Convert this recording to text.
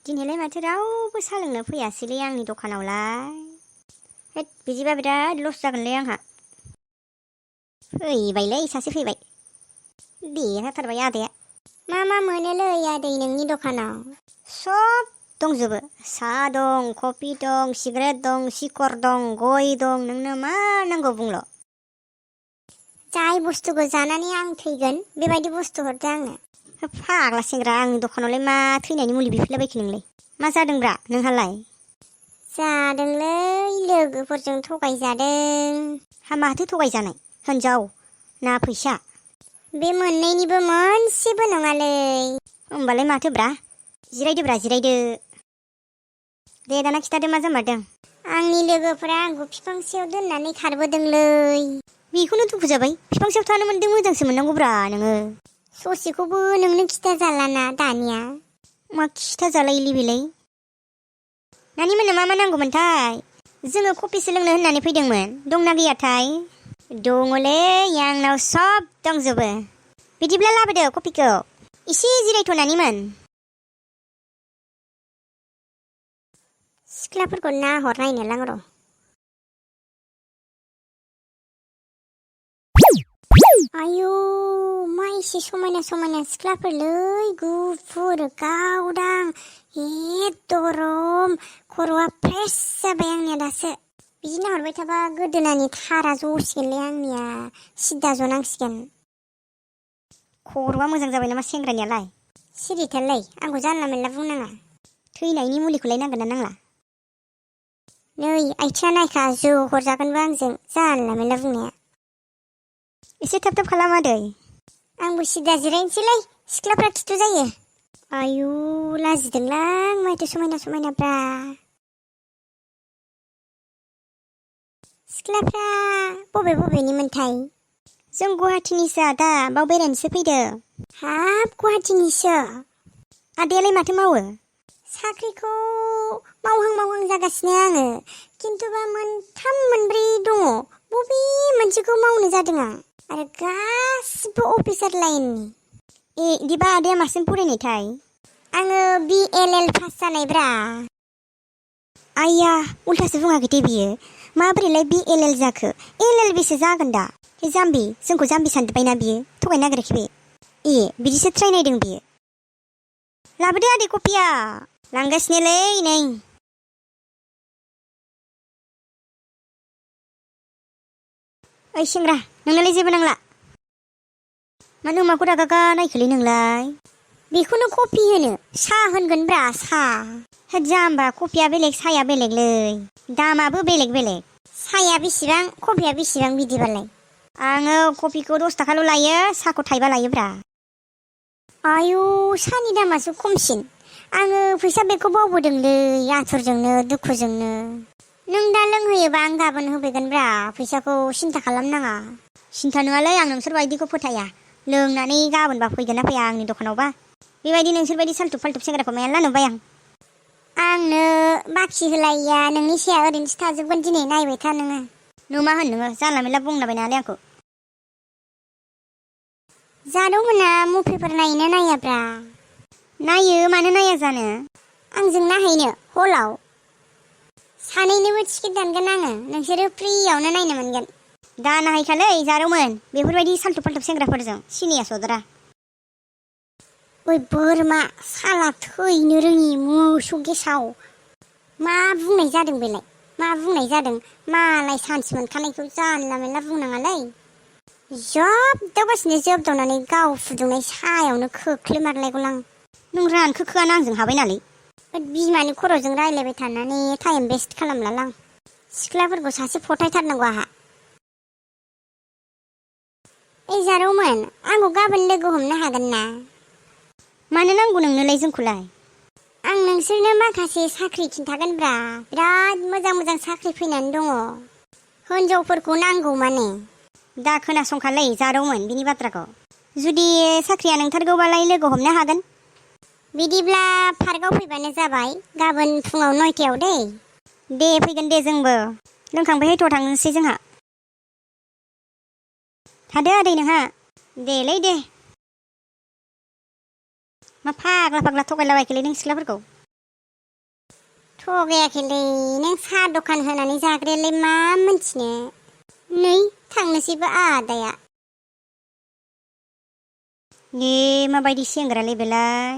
दिनैलाय माथो रावबो साहा लोंनो फैयासैलै आंनि दखानावलाय। होद बिदिबा बिराद लस जागोनलै आंहा। फैबायलै सासे फैबाय। देरहाथारबाय आदाया। मा मोनोलै आदै नोंनि दखानाव? सब दंजोबो। साहा दं, कफि दं, सिगारेट दं, सिखर दं, गय दं, नोंनो मा नांगौ बुंल'। जाय बुस्थुखौ जानानै आं थैगोन बेबायदि बुस्थु हरदो आंनो। फाग्ला सेंग्रा, आंनि दखानावलाय मा थैनायनि मुलि बिफैलाबायखो नोंलाय? मा जादोंब्रा नोंहालाय? जादोंलै लोगोफोरजों थगायजादों। हा माथो थगायजानाय? हिनजाव ना फैसा? बे मोननैनिबो मोनसेबो नङालै। होमबालाय माथोब्रा? जिरायदोब्रा जिरायदो। दे दाना खिथादो मा जामारदों? आंनि लोगोफोरा आंखौ बिफांसेयाव दोननानै खारबोदोंलै। बेखौनो दुखु जाबाय। बिफांसेयाव थानो मोनदों मोजांसो मोननांगौब्रा नोङो। ससेखौबो नोंनो खिथाजालाना दानिया। मा खिथाजालायोलै बेलाय? नानिमोननो मा नांगौमोनथाय? जोङो कफिसो लोंनो होननानै फैदोंमोन। दंना गैयाथाय? दङलै, आंनाव सब दंजोबो। बिदिब्ला लाबोदो कफिखौ। एसे जिरायथ' नानिमोन। सिख्लाफोरखौ नाहरनायनोलां र'। आयौ मा एसे समायना समायना सिख्लाफोरलै, गुफुर गावदां एकदरम खर'आ फ्रेस जाबाय आंनिया दासो। बिदि नाहरबाय थाबा गोदोनानि थारा जसिगोनलै आंनिया, सिदा जनांसिगोन। खर'आ मोजां जाबाय नामा सेंग्रानियालाय? सिरिथारलै, आंखौ जानला मेनला बुंनाङा। थैनायनि मुलिखौलाय नांगोन ना नांला? नै आइथिङा नायखा, जौ हरजागोनबो आंजों जानला मेनला बुंनाया। एसे थाब थाब खालाम आदै। आंबो सिदा जिरायनोसैलै, सिख्लाफ्रा खिथु जायो। आयु लाजिदोंलां, माथो समायना समायनाब्रा। सिख्लाफ्रा बबे बबेनिमोनथाय? जों गुवाहाटिनिसो आदा, बाव बेरायनोसो फैदों। हाब गुवाहाटिनिसो? आदायालाय माथो मावो? साख्रिखौ मावहां जागासिनो आङो, खिन्थुबा मोनथाम मोनब्रै दङ। बबे मोनसेखौ मावनो जादों आं? आरो गासिबो अफिसार लाइननि। बिदिबा आदाया मासिम फरायनायथाय? आङो BLL पास जानायब्रा। आइया उल्थासो बुङाखै दे बियो। माबोरैलाय BLL जाखो? LLB सो जागोन दा। जाम्बि, जोंखौ जाम्बि सानजोब्बायना बियो, थगायनो नागिराखै बे। बिदिसो ट्राइ नायदों बियो। लाबोदो आदै कफिया। लांगासिनोलै नै। ओइ सेंग्रा, नोंनालाय जेबो नांला? मानो अमाखौ रागा नायखोलै नोंलाय? बेखौनो कफि होनो, साहा होनगोनब्रा साहा। होद जाम्बा, कफिया बेलेग साहाया बेलेगलै, दामाबो बेलेग बेलेग। साहाया बेसेबां, कफिया बेसेबां बिदिबालाय? आङो कफिखौ 10 थाखाल' लायो, साहाखौ 1 थाइबा लायोब्रा। आयु साहानि दामासो खमसिन। आङो फैसा बेगखौ बावबोदोंलै, आथुरजोंनो दुखुजोंनो। नों दा लोंहोयोबा आं गाबोन होफैगोनब्रा, फैसाखौ सिन्था खालामनाङा। सिन्था नङालै, आं नोंसोर बायदिखौ फोथाया। लोंनानै गाबोनबा फैगोन ना फैया आंनि दखानावबा? बेबायदि नोंसोरबायदि साल्थुब फाल्थुब सेंग्राखौ मेरला नुबाय आं। आंनो बाखि होलायिया नोंनि साया ओरैनोसो थाजोबगोन दिनै, नायबाय था नोङो। नों मा होन नोङो, जानला मेनला बुंलाबायनाङालै आंखौ। जादौमोना मुभिफोर नायोना नायाब्रा? नायो, मानो नाया जानो। आंजों नायहैनो हलाव? सानैनोबो टिकेट दानगोन आङो, नोंसोरो फ्रियावनो नायनो मोनगोन। दा नायखालै जारौमोन, बेफोरबायदि साल्थुब फाल्थुब सेंग्राफोरजों सिनिया सदरा। ओइ बोरमा, साला थैनो रोङि मोसौ गेसाव। मा बुंनाय जादों बेलाय? मा बुंनाय जादों? मालाय सान्स मोनखानायखौ जानला मेनला बुंनाङालै। जोबदावनानै गाव फुदुंनाय सायावनो खोख्लैमारलायगौलां। नों रानखोखोआनो आंजों हाबायनालै। बिमानि खर'जों रायलायबाय थानानै टाइम वेस्ट खालामलालां। सिख्लाफोरखौ सासे फथायथारनांगौ आहा। ओइ जारौमोन, आंखौ गाबोन लोगो हमनो हागोन ना? मानो नांगौ नोंनोलाय जोंखौलाय? आं नोंसोरनो माखासे साख्रि खिन्थागोनब्रा, बिराद मोजां मोजां साख्रि फैनानै दङ। हिनजावफोरखौ नांगौ माने। दा खोनासंखालै जारौमोन बिनि बाथ्राखौ। जुदि साख्रिया नोंथारगौबालाय लोगो हमनो हागोन। बिदिब्ला पार्कआव फैबानो जाबाय, गाबोन फुङाव 9टायाव दै। दे फैगोन दे जोंबो। लोंखांबायहाय थ' थांनोसै जोंहा। थादो आदै नोंहा। देलै दे। मा फाग्ला फाग्ला थगायलाबायखोलै नों सिख्लाफोरखौ? थगायाखैलै नों साहा दखान होनानै जाग्रायालाय मा मोनथिनो नै थांनोसैबो आदाया ए माबायदि सेंग्रालै बेलाय